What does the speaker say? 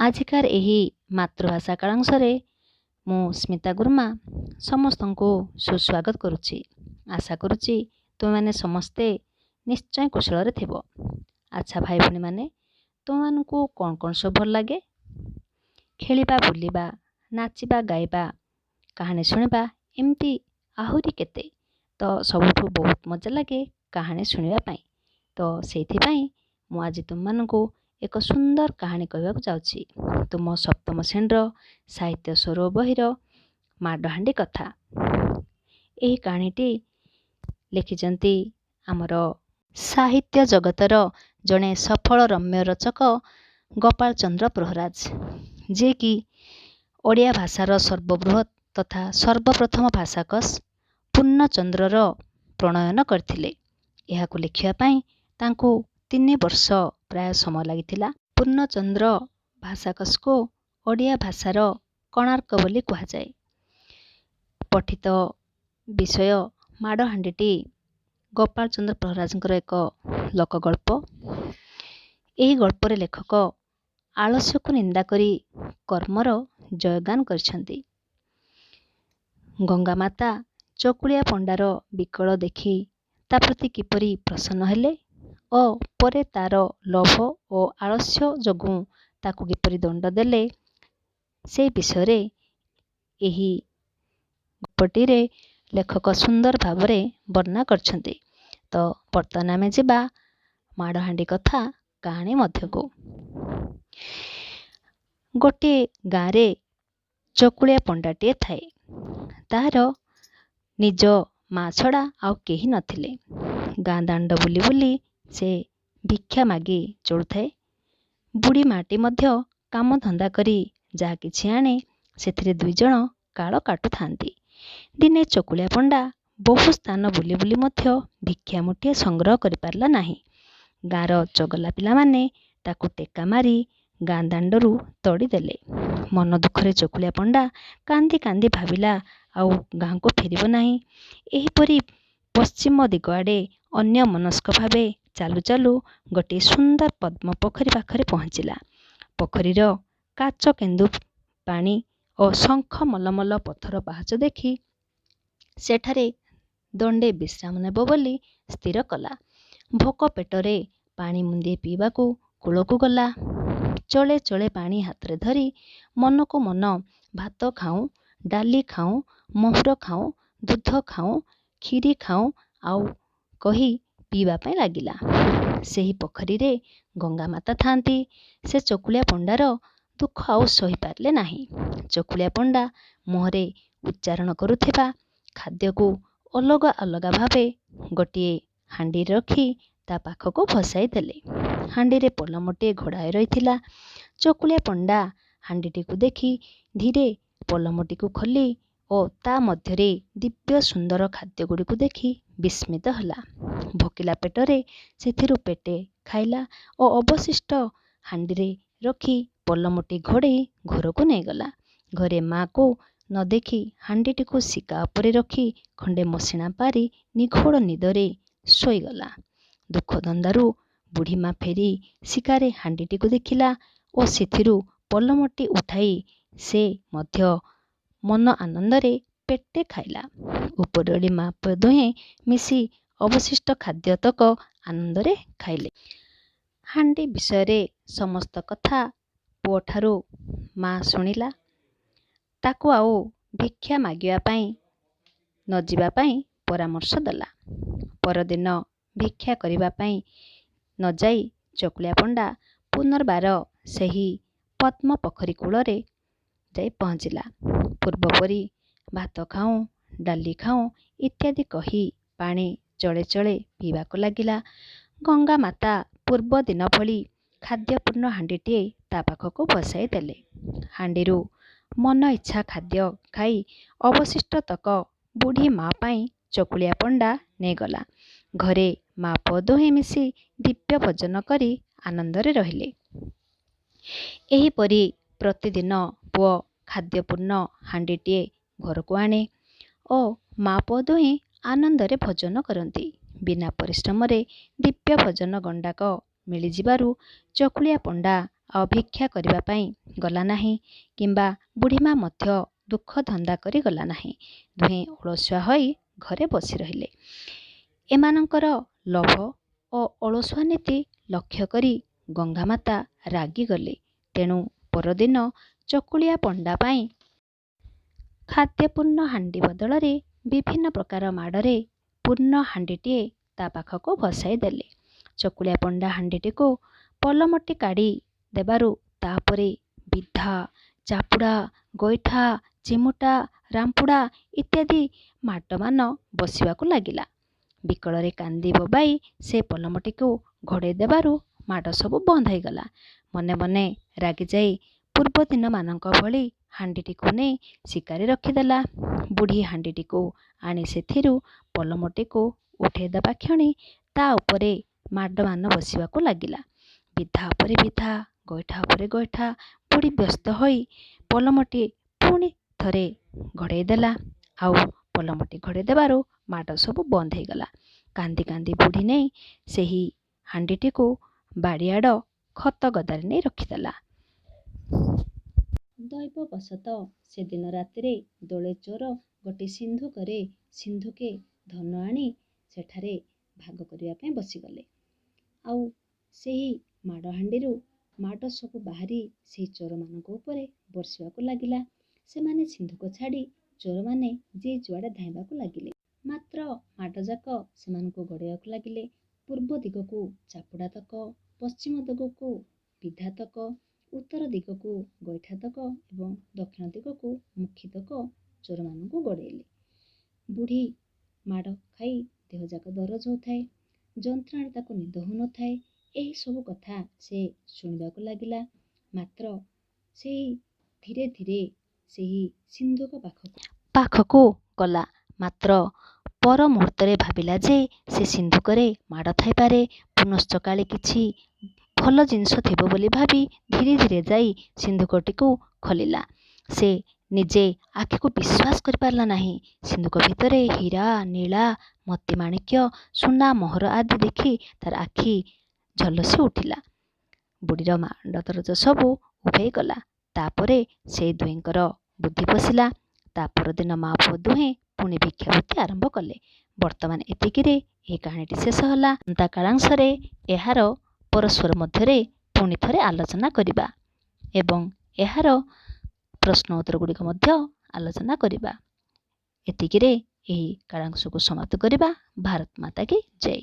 ଆଜିକାର ଏହି ମାତୃଭାଷା କାଳାଂଶରେ ମୁଁ ସ୍ମିତା ଗୁରୁମା ସମସ୍ତଙ୍କୁ ସୁସ୍ୱାଗତ କରୁଛି। ଆଶା କରୁଛି ତୁମେମାନେ ସମସ୍ତେ ନିଶ୍ଚୟ କୁଶଳରେ ଥିବ। ଆଚ୍ଛା ଭାଇ ଭଉଣୀମାନେ, ତୁମମାନଙ୍କୁ କ'ଣ କ'ଣ ସବୁ ଭଲ ଲାଗେ? ଖେଳିବା, ବୁଲିବା, ନାଚିବା, ଗାଇବା, କାହାଣୀ ଶୁଣିବା, ଏମିତି ଆହୁରି କେତେ। ତ ସବୁଠୁ ବହୁତ ମଜା ଲାଗେ କାହାଣୀ ଶୁଣିବା ପାଇଁ। ତ ସେଇଥିପାଇଁ ମୁଁ ଆଜି ତୁମମାନଙ୍କୁ ଏକ ସୁନ୍ଦର କାହାଣୀ କହିବାକୁ ଯାଉଛି, ତୁମ ସପ୍ତମ ଶ୍ରେଣୀର ସାହିତ୍ୟ ସ୍ୱରୂପ ବହିର ମାଡ଼ହାଣ୍ଡି କଥା। ଏହି କାହାଣୀଟି ଲେଖିଛନ୍ତି ଆମର ସାହିତ୍ୟ ଜଗତର ଜଣେ ସଫଳ ରମ୍ୟ ରଚକ ଗୋପାଳ ଚନ୍ଦ୍ର ପ୍ରହରାଜ, ଯିଏକି ଓଡ଼ିଆ ଭାଷାର ସର୍ବବୃହତ୍ ତଥା ସର୍ବପ୍ରଥମ ଭାଷାକୋଷ ପୂର୍ଣ୍ଣଚନ୍ଦ୍ରର ପ୍ରଣୟନ କରିଥିଲେ। ଏହାକୁ ଲେଖିବା ପାଇଁ ତାଙ୍କୁ 3 ବର୍ଷ ପ୍ରାୟ ସମୟ ଲାଗିଥିଲା। ପୂର୍ଣ୍ଣଚନ୍ଦ୍ର ଭାଷାକୋଷକୁ ଓଡ଼ିଆ ଭାଷାର କୋଣାର୍କ ବୋଲି କୁହାଯାଏ। ପଠିତ ବିଷୟ ମାଡ଼ହାଣ୍ଡିଟି ଗୋପାଳ ଚନ୍ଦ୍ର ପ୍ରହରାଜଙ୍କର ଏକ ଲୋକଗଳ୍ପ। ଏହି ଗଳ୍ପରେ ଲେଖକ ଆଳସ୍ୟକୁ ନିନ୍ଦା କରି କର୍ମର ଜୟଗାନ କରିଛନ୍ତି। ଗଙ୍ଗା ମାତା ଚକୁଳିଆ ପଣ୍ଡାର ବିକଳ ଦେଖି ତା ପ୍ରତି କିପରି ପ୍ରସନ୍ନ ହେଲେ ଓ ପରେ ତାର ଲୋଭ ଓ ଆଳସ୍ୟ ଯୋଗୁଁ ତାକୁ କିପରି ଦଣ୍ଡ ଦେଲେ, ସେ ବିଷୟରେ ଏହି ଗଳ୍ପଟିରେ ଲେଖକ ସୁନ୍ଦର ଭାବରେ ବର୍ଣ୍ଣନା କରିଛନ୍ତି। ତ ବର୍ତ୍ତମାନ ଆମେ ଯିବା ମାଡ଼ହାଣ୍ଡି କଥା କାହାଣୀ ମଧ୍ୟକୁ। ଗୋଟିଏ ଗାଁରେ ଚକୁଳିଆ ପଣ୍ଡାଟିଏ ଥାଏ। ତାହାର ନିଜ ମା ଛଡ଼ା ଆଉ କେହି ନଥିଲେ। ଗାଁ ଦାଣ୍ଡ ବୁଲି ବୁଲି ସେ ଭିକ୍ଷା ମାଗି ଚଳୁଥାଏ। ବୁଢ଼ୀ ମାଟି ମଧ୍ୟ କାମଧନ୍ଦା କରି ଯାହା କିଛି ଆଣେ, ସେଥିରେ 2 ଜଣ କାଳ କାଟୁଥାନ୍ତି। ଦିନେ ଚକୁଳିଆ ପଣ୍ଡା ବହୁ ସ୍ଥାନ ବୁଲି ବୁଲି ମଧ୍ୟ ଭିକ୍ଷା ମୁଠିଏ ସଂଗ୍ରହ କରିପାରିଲା ନାହିଁ। ଗାଁର ଚଗଲା ପିଲାମାନେ ତାକୁ ଟେକା ମାରି ଗାଁ ଦାଣ୍ଡରୁ ତଡ଼ିଦେଲେ। ମନ ଦୁଃଖରେ ଚକୁଳିଆ ପଣ୍ଡା କାନ୍ଦି କାନ୍ଦି ଭାବିଲା, ଆଉ ଗାଁକୁ ଫେରିବ ନାହିଁ। ଏହିପରି ପଶ୍ଚିମ ଦିଗ ଆଡ଼େ ଅନ୍ୟମନସ୍କ ଭାବେ ଚାଲୁ ଚାଲୁ ଗୋଟିଏ ସୁନ୍ଦର ପଦ୍ମ ପୋଖରୀ ପାଖରେ ପହଞ୍ଚିଲା। ପୋଖରୀର କାଚ କେନ୍ଦୁ ପାଣି ଓ ଶଙ୍ଖ ମଲମଲ ପଥର ପାହାଚ ଦେଖି ସେଠାରେ ଦଣ୍ଡେ ବିଶ୍ରାମ ନେବ ବୋଲି ସ୍ଥିର କଲା। ଭୋକ ପେଟରେ ପାଣି ମୁନ୍ଦିଏ ପିଇବାକୁ କୂଳକୁ ଗଲା। ଚଳେ ଚଳେ ପାଣି ହାତରେ ଧରି ମନକୁ ମନ ଭାତ ଖାଉଁ, ଡାଲି ଖାଉଁ, ମହୁର ଖାଉଁ, ଦୁଧ ଖାଉଁ, କ୍ଷୀରି ଖାଉଁ ଆଉ କହି ପିଇବା ପାଇଁ ଲାଗିଲା। ସେହି ପୋଖରୀରେ ଗଙ୍ଗା ମାତା ଥାନ୍ତି। ସେ ଚକୁଳିଆ ପଣ୍ଡାର ଦୁଃଖ ଆଉ ସହିପାରିଲେ ନାହିଁ। ଚକୁଳିଆ ପଣ୍ଡା ମୁହଁରେ ଉଚ୍ଚାରଣ କରୁଥିବା ଖାଦ୍ୟକୁ ଅଲଗା ଅଲଗା ଭାବେ ଗୋଟିଏ ହାଣ୍ଡିରେ ରଖି ତା ପାଖକୁ ଭସାଇ ଦେଲେ। ହାଣ୍ଡିରେ ପଲମଟିଏ ଘୋଡ଼ା ହୋଇ ରହିଥିଲା। ଚକୁଳିଆ ପଣ୍ଡା ହାଣ୍ଡିଟିକୁ ଦେଖି ଧୀରେ ପଲମଟିକୁ ଖୋଲି ଓ ତା ମଧ୍ୟରେ ଦିବ୍ୟ ସୁନ୍ଦର ଖାଦ୍ୟଗୁଡ଼ିକୁ ଦେଖି ବିସ୍ମିତ ହେଲା। ଭୋକିଲା ପେଟରେ ସେଥିରୁ ପେଟେ ଖାଇଲା ଓ ଅବଶିଷ୍ଟ ହାଣ୍ଡିରେ ରଖି ପଲମଟି ଘୋଡ଼େଇ ଘରକୁ ନେଇଗଲା। ଘରେ ମା'କୁ ନ ଦେଖି ହାଣ୍ଡିଟିକୁ ଶିକା ଉପରେ ରଖି ଖଣ୍ଡେ ମସିଣା ପାରି ନିଘୋଡ଼ ନିଦରେ ଶୋଇଗଲା। ଦୁଃଖ ଧନ୍ଦାରୁ ବୁଢ଼ୀ ମା ଫେରି ଶିକାରେ ହାଣ୍ଡିଟିକୁ ଦେଖିଲା ଓ ସେଥିରୁ ପଲମଟି ଉଠାଇ ସେ ମଧ୍ୟ ମନ ଆନନ୍ଦରେ ପେଟେ ଖାଇଲା। ଉପରଓଳି ମା ପୁଅ ଦୁହେଁ ମିଶି ଅବଶିଷ୍ଟ ଖାଦ୍ୟତକ ଆନନ୍ଦରେ ଖାଇଲେ। ହାଣ୍ଡି ବିଷୟରେ ସମସ୍ତ କଥା ପୁଅଠାରୁ ମା ଶୁଣିଲା। ତାକୁ ଆଉ ଭିକ୍ଷା ମାଗିବା ପାଇଁ ନ ଯିବା ପାଇଁ ପରାମର୍ଶ ଦେଲା। ପରଦିନ ଭିକ୍ଷା କରିବା ପାଇଁ ନଯାଇ ଚକୁଳିଆ ପଣ୍ଡା ପୁନର୍ବାର ସେହି ପଦ୍ମ ପୋଖରୀ କୂଳରେ ଯାଇ ପହଞ୍ଚିଲା। ପୂର୍ବପରି ଭାତ ଖାଉଁ, ଡାଲି ଖାଉଁ ଇତ୍ୟାଦି କହି ପାଣି ଚଳେ ଚଳେ ପିଇବାକୁ ଲାଗିଲା। ଗଙ୍ଗା ମାତା ପୂର୍ବ ଦିନ ଭଳି ଖାଦ୍ୟପୂର୍ଣ୍ଣ ହାଣ୍ଡିଟିଏ ତା ପାଖକୁ ଭସାଇ ଦେଲେ। ହାଣ୍ଡିରୁ ମନ ଇଚ୍ଛା ଖାଦ୍ୟ ଖାଇ ଅବଶିଷ୍ଟ ତକ ବୁଢ଼ୀ ମା ପାଇଁ ଚକୁଳିଆ ପଣ୍ଡା ନେଇଗଲା। ଘରେ ମା ପୁଅ ଦୁହେଁ ମିଶି ଦିବ୍ୟ ଭୋଜନ କରି ଆନନ୍ଦରେ ରହିଲେ। ଏହିପରି ପ୍ରତିଦିନ ପୁଅ ଖାଦ୍ୟପୂର୍ଣ୍ଣ ହାଣ୍ଡିଟିଏ ଘରକୁ ଆଣେ ଓ ମା ପୁଅ ଦୁହେଁ ଆନନ୍ଦରେ ଭୋଜନ କରନ୍ତି। ବିନା ପରିଶ୍ରମରେ ଦିବ୍ୟ ଭୋଜନ ଗଣ୍ଡାକ ମିଳିଯିବାରୁ ଚକୁଳିଆ ପଣ୍ଡା ଆଉ ଭିକ୍ଷା କରିବା ପାଇଁ ଗଲା ନାହିଁ କିମ୍ବା ବୁଢ଼ୀମା ମଧ୍ୟ ଦୁଃଖ ଧନ୍ଦା କରି ଗଲା ନାହିଁ। ଦୁହେଁ ଅଳସୁଆ ହୋଇ ଘରେ ବସି ରହିଲେ। ଏମାନଙ୍କର ଲୋଭ ଓ ଅଳସୁଆ ନୀତି ଲକ୍ଷ୍ୟ କରି ଗଙ୍ଗାମାତା ରାଗିଗଲେ। ତେଣୁ ପରଦିନ ଚକୁଳିଆ ପଣ୍ଡା ପାଇଁ ଖାଦ୍ୟପୂର୍ଣ୍ଣ ହାଣ୍ଡି ବଦଳରେ ବିଭିନ୍ନ ପ୍ରକାର ମାଡ଼ରେ ପୂର୍ଣ୍ଣ ହାଣ୍ଡିଟିଏ ତା ପାଖକୁ ଭସାଇ ଦେଲେ। ଚକୁଳିଆ ପଣ୍ଡା ହାଣ୍ଡିଟିକୁ ପଲମଟି କାଢ଼ି ଦେବାରୁ ତା ଉପରେ ବିଧା, ଚାପୁଡ଼ା, ଗୋଇଠା, ଚିମୁଟା, ରାମ୍ପୁଡ଼ା ଇତ୍ୟାଦି ମାଡ଼ମାନ ବସିବାକୁ ଲାଗିଲା। ବିକଳରେ କାନ୍ଦି ବୋବାଇ ସେ ପଲମଟିକୁ ଘୋଡ଼େଇ ଦେବାରୁ ମାଡ଼ ସବୁ ବନ୍ଦ ହୋଇଗଲା। ମନେ ମନେ ରାଗିଯାଇ ପୂର୍ବ ଦିନମାନଙ୍କ ଭଳି ହାଣ୍ଡିଟିକୁ ନେଇ ଶିକାରେ ରଖିଦେଲା। ବୁଢ଼ୀ ହାଣ୍ଡିଟିକୁ ଆଣି ସେଥିରୁ ପଲମଟିକୁ ଉଠେଇ ଦେବା କ୍ଷଣି ତା ଉପରେ ମାଡ଼ମାନ ବସିବାକୁ ଲାଗିଲା। ବିଧା ଉପରେ ବିଧା, ଗୋଇଠା ଉପରେ ଗୋଇଠା। ବୁଢ଼ୀ ବ୍ୟସ୍ତ ହୋଇ ପଲମଟି ପୁଣି ଥରେ ଘୋଡ଼େଇ ଦେଲା। ଆଉ ପଲମଟି ଘୋଡ଼େଇ ଦେବାରୁ ମାଡ଼ ସବୁ ବନ୍ଦ ହୋଇଗଲା। କାନ୍ଦି କାନ୍ଦି ବୁଢ଼ୀ ନେଇ ସେହି ହାଣ୍ଡିଟିକୁ ବାଡ଼ିଆଡ଼ ଖତ ଗଦାରେ ନେଇ ରଖିଦେଲା। ଦୈବବଶତଃ ସେଦିନ ରାତିରେ ଦଳେ ଚୋର ଗୋଟିଏ ସିନ୍ଧୁକରେ ସିନ୍ଧୁକେ ଧନ ଆଣି ସେଠାରେ ଭାଗ କରିବା ପାଇଁ ବସିଗଲେ। ଆଉ ସେହି ମାଡ଼ହାଣ୍ଡିରୁ ମାଡ଼ ସବୁ ବାହାରି ସେହି ଚୋରମାନଙ୍କ ଉପରେ ବର୍ଷିବାକୁ ଲାଗିଲା। ସେମାନେ ସିନ୍ଧୁକ ଛାଡ଼ି ଚୋରମାନେ ଯିଏ ଯୁଆଡ଼େ ଧାଇଁବାକୁ ଲାଗିଲେ। ମାତ୍ର ମାଡ଼ଯାକ ସେମାନଙ୍କୁ ଗୋଡ଼େଇବାକୁ ଲାଗିଲେ। ପୂର୍ବ ଦିଗକୁ ଚାପୁଡ଼ା ତକ, ପଶ୍ଚିମ ଦିଗକୁ ବିଧା ତକ, ଉତ୍ତର ଦିଗକୁ ଗୋଇଠା ତକ ଏବଂ ଦକ୍ଷିଣ ଦିଗକୁ ମୁଖୀ ତକ ଚୋରମାନଙ୍କୁ ଗୋଡ଼େଇଲେ। ବୁଢ଼ୀ ମାଡ଼ ଖାଇ ଦେହଯାକ ଦରଜ ହେଉଥାଏ। ଯନ୍ତ୍ରଣାରେ ତାକୁ ନିଦ ହେଉନଥାଏ। ଏହିସବୁ କଥା ସେ ଶୁଣିବାକୁ ଲାଗିଲା। ମାତ୍ର ସେହି ଧୀରେ ଧୀରେ ସେହି ସିନ୍ଧୁକ ପାଖକୁ ଗଲା। ମାତ୍ର ପର ମୁହୂର୍ତ୍ତରେ ଭାବିଲା ଯେ ସେ ସିନ୍ଧୁକରେ ମାଡ଼ ଥାଇପାରେ, ପୁନଶ୍ଚ କାଳେ କିଛି ଭଲ ଜିନିଷ ଥିବ ବୋଲି ଭାବି ଧୀରେ ଧୀରେ ଯାଇ ସିନ୍ଧୁକଟିକୁ ଖୋଲିଲା। ସେ ନିଜେ ଆଖିକୁ ବିଶ୍ୱାସ କରିପାରିଲା ନାହିଁ। ସିନ୍ଧୁକ ଭିତରେ ହୀରା, ନୀଳା, ମୋତି ମାଣିକ୍ୟ, ସୁନା ମୋହର ଆଦି ଦେଖି ତାର ଆଖି ଝଲସି ଉଠିଲା। ବୁଢ଼ୀର ମାଡ଼ ଦରଜ ସବୁ ଉଭେଇ ଗଲା। ତାପରେ ସେ ଦୁହିଁଙ୍କର ବୁଦ୍ଧି ପଶିଲା। ତା ପରଦିନ ମା ପୁଅ ଦୁହେଁ ପୁଣି ଭିକ୍ଷାବୃତ୍ତି ଆରମ୍ଭ କଲେ। ବର୍ତ୍ତମାନ ଏତିକିରେ ଏହି କାହାଣୀଟି ଶେଷ ହେଲା। କାଳାଂଶରେ ଏହାର ପରସ୍ପର ମଧ୍ୟରେ ପୁଣି ଥରେ ଆଲୋଚନା କରିବା ଏବଂ ଏହାର ପ୍ରଶ୍ନ ଉତ୍ତର ଗୁଡ଼ିକ ମଧ୍ୟ ଆଲୋଚନା କରିବା। ଏତିକିରେ ଏହି କାଳାଂଶକୁ ସମାପ୍ତ କରିବା। ଭାରତ ମାତା କି ଜୟ।